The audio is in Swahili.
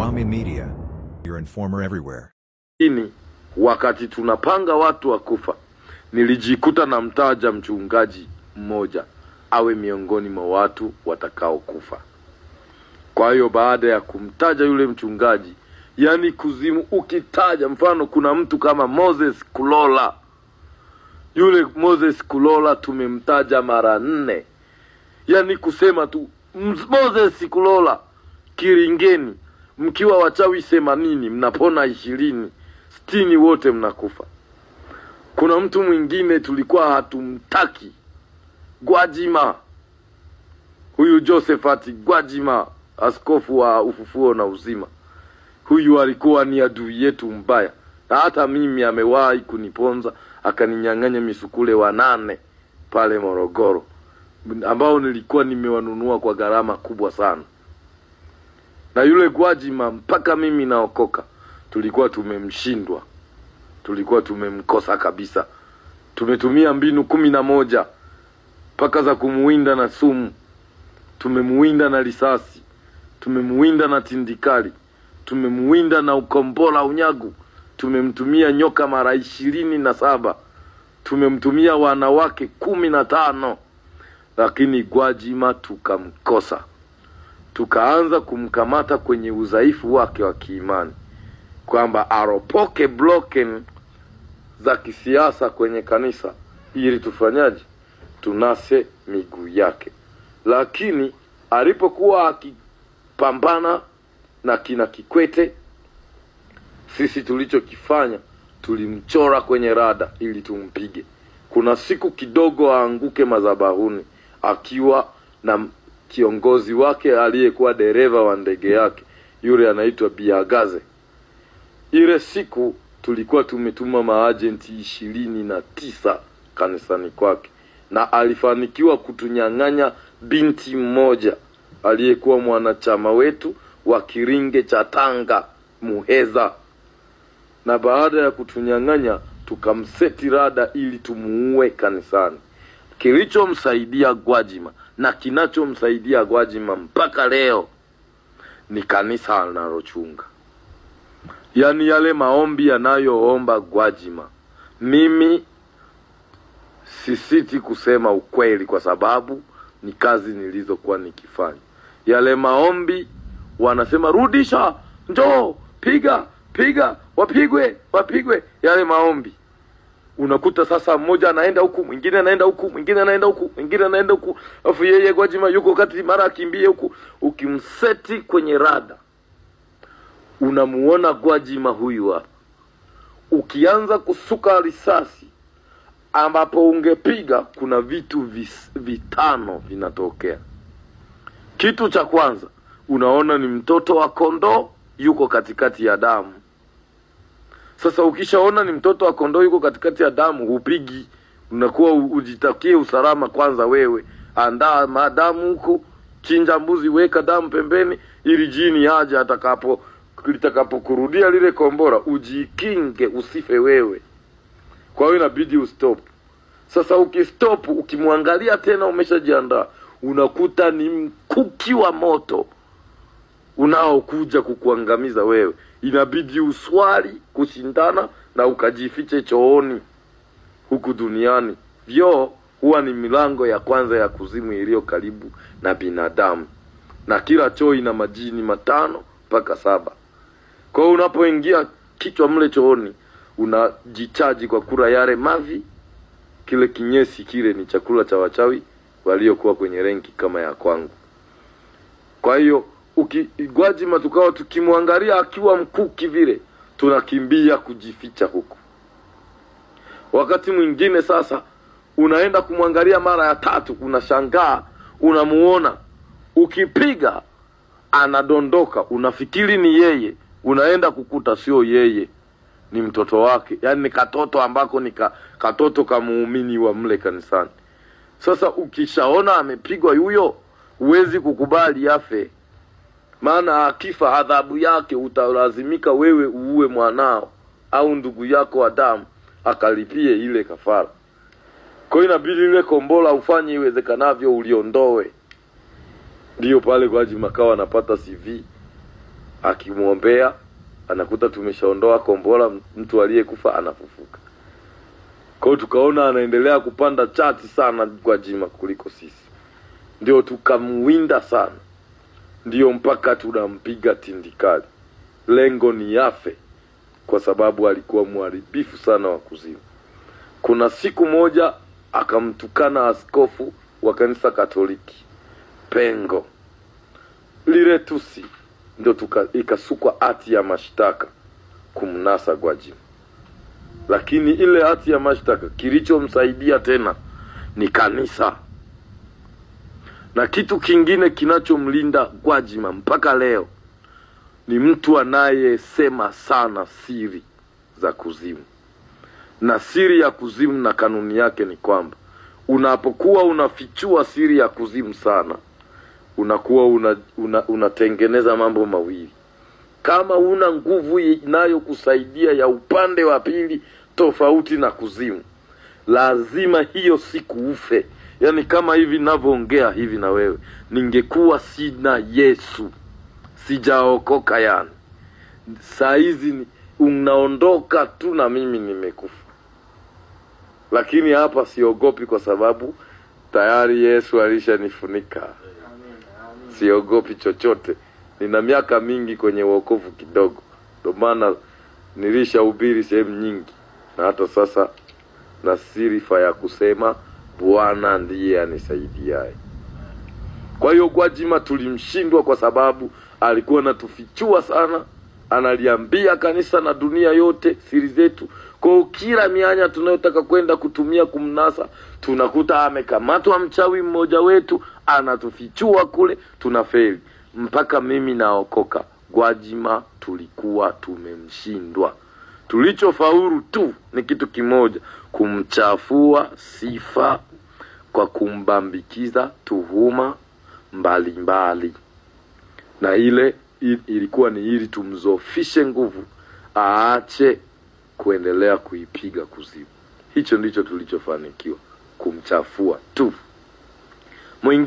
Swami Media. Your informer everywhere. Ini wakati tunapanga watu wa kufa, nilijikuta namtaja mchungaji mmoja awe miongoni mwa watu watakaokufa. Kwa hiyo baada ya kumtaja yule mchungaji, yani kuzimu ukitaja, mfano kuna mtu kama Moses Kulola. Yule Moses Kulola tumemtaja mara 4. Yani kusema tu Moses Kulola Kiringeni, mkiwa wachawi 80 mnapona 20, 60 wote mnakufa. Kuna mtu mwingine tulikuwa hatumtaki, Gwajima. Huyu Josephat Gwajima, askofu wa Ufufuo na Uzima. Huyu alikuwa ni adui yetu mbaya. Na hata mimi amewahi kuniponza, akaninyang'anya misukule 8 pale Morogoro, ambao nilikuwa nimewanunua kwa gharama kubwa sana. Na yule Gwajima mpaka mimi naokoka, tulikuwa tumemshindwa. Tulikuwa tumemkosa kabisa. Tumetumia mbinu 11 mpaka za kumuwinda na sumu. Tumemuwinda na risasi, tumemuwinda na tindikali, tumemuwinda na ukombola unyagu, tumemtumia nyoka mara 27, tumemtumia wanawake 15, lakini Gwajima tukamkosa. Tukaanza kumkamata kwenye udhaifu wake wa kiimani, kwamba aropoke bloken za kisiasa kwenye kanisa ili tufanyaje? Tunase miguu yake. Lakini alipokuwa akipambana na kina Kikwete, sisi tulichokifanya tulimchora kwenye rada ili tumpige. Kuna siku kidogo aanguke madhabahuni akiwa na kiongozi wake aliyekuwa dereva wa ndege yake, yule anaitwa Biagaze. Ile siku tulikuwa tumetuma maagenti 29 kanisani kwake, na alifanikiwa kutunyang'anya binti mmoja aliyekuwa mwanachama wetu wa Kiringe cha Tanga, Muheza. Na baada ya kutunyang'anya tukamseti rada ili tumuue kanisani. Kilichomsaidia Gwajima na kinachomsaidia Gwajima mpaka leo ni kanisa analochunga. Yani yale maombi yanayoomba Gwajima, mimi sisiti kusema ukweli kwa sababu ni kazi nilizokuwa nikifanya. Yale maombi wanasema rudisha, njoo, piga, piga, wapigwe, wapigwe. Yale maombi unakuta sasa mmoja anaenda huku, mwingine anaenda huku, mwingine anaenda huku, mwingine anaenda huku, afu yeye Gwajima yuko kati, mara akimbie huku. Ukimseti kwenye rada unamuona Gwajima huyu hapa. Ukianza kusuka risasi ambapo ungepiga, kuna vitu vitano vinatokea. Kitu cha kwanza unaona ni mtoto wa kondoo yuko katikati ya damu. Sasa ukishaona ni mtoto wa kondoo yuko katikati ya damu, hupigi. Unakuwa ujitakie usalama kwanza wewe. Andaa madamu huko, chinja mbuzi, weka damu pembeni ili jini aje atakapo litakapokurudia lile kombora ujikinge usife wewe. Kwa hiyo inabidi ustop. Sasa ukistop, ukimwangalia tena umeshajiandaa, unakuta ni mkuki wa moto unaokuja kukuangamiza wewe. Inabidi uswali kushindana na ukajifiche chooni huku duniani. Vyoo huwa ni milango ya kwanza ya kuzimu iliyo karibu na binadamu, na kila choo ina majini 5 mpaka 7. Kwa hiyo unapoingia kichwa mle chooni, unajichaji kwa kula yale mavi. Kile kinyesi kile ni chakula cha wachawi waliokuwa kwenye renki kama ya kwangu. Kwa hiyo Gwajima tukawa tukimwangalia akiwa mkuki vile, tunakimbia kujificha huku. Wakati mwingine sasa unaenda kumwangalia mara ya 3, unashangaa unamuona, ukipiga anadondoka, unafikiri ni yeye, unaenda kukuta sio yeye, ni mtoto wake. Yani ni katoto ambako ni katoto kamuumini wa mle kanisani. Sasa ukishaona amepigwa huyo, huwezi kukubali afe. Maana akifa adhabu yake utalazimika wewe uue mwanao au ndugu yako wa damu akalipie ile kafara. Kwa hiyo inabidi ile kombola ufanye iwezekanavyo uliondoe. Ndio pale Gwajima kawa anapata CV. Akimwombea anakuta tumeshaondoa kombora, mtu aliyekufa anafufuka. Kwa hiyo tukaona anaendelea kupanda chati sana Gwajima kuliko sisi, ndio tukamwinda sana, ndio mpaka tunampiga tindikali. Lengo ni afe, kwa sababu alikuwa mharibifu sana wa kuzimu. Kuna siku moja akamtukana askofu wa kanisa Katoliki Pengo, lile tusi ndio ikasukwa hati ya mashtaka kumnasa Gwajima. Lakini ile hati ya mashtaka kilichomsaidia tena ni kanisa. Na kitu kingine kinachomlinda Gwajima mpaka leo ni mtu anayesema sana siri za kuzimu. Na siri ya kuzimu na kanuni yake ni kwamba unapokuwa unafichua siri ya kuzimu sana, unakuwa unatengeneza mambo mawili. Kama una nguvu inayokusaidia ya upande wa pili tofauti na kuzimu, lazima hiyo siku ufe. Yaani kama hivi ninavyoongea hivi na wewe, ningekuwa sina Yesu, sijaokoka, yani saa hizi unaondoka tu na mimi nimekufa. Lakini hapa siogopi kwa sababu tayari Yesu alishanifunika. Siogopi chochote. Nina miaka mingi kwenye wokovu kidogo, ndio maana nilishahubiri sehemu nyingi, na hata sasa na sifa ya kusema Bwana ndiye anisaidiaye. Kwa hiyo Gwajima tulimshindwa kwa sababu alikuwa anatufichua sana, analiambia kanisa na dunia yote siri zetu. Kwa kila mianya tunayotaka kwenda kutumia kumnasa, tunakuta amekamatwa mchawi mmoja wetu, anatufichua kule, tunafeli. Mpaka mimi naokoka, Gwajima tulikuwa tumemshindwa. Tulichofaulu tu ni kitu kimoja, kumchafua sifa kwa kumbambikiza tuhuma mbalimbali. Na ile ilikuwa ni ili tumzofishe nguvu, aache kuendelea kuipiga kuzimu. Hicho ndicho tulichofanikiwa, kumchafua tu. Mwingine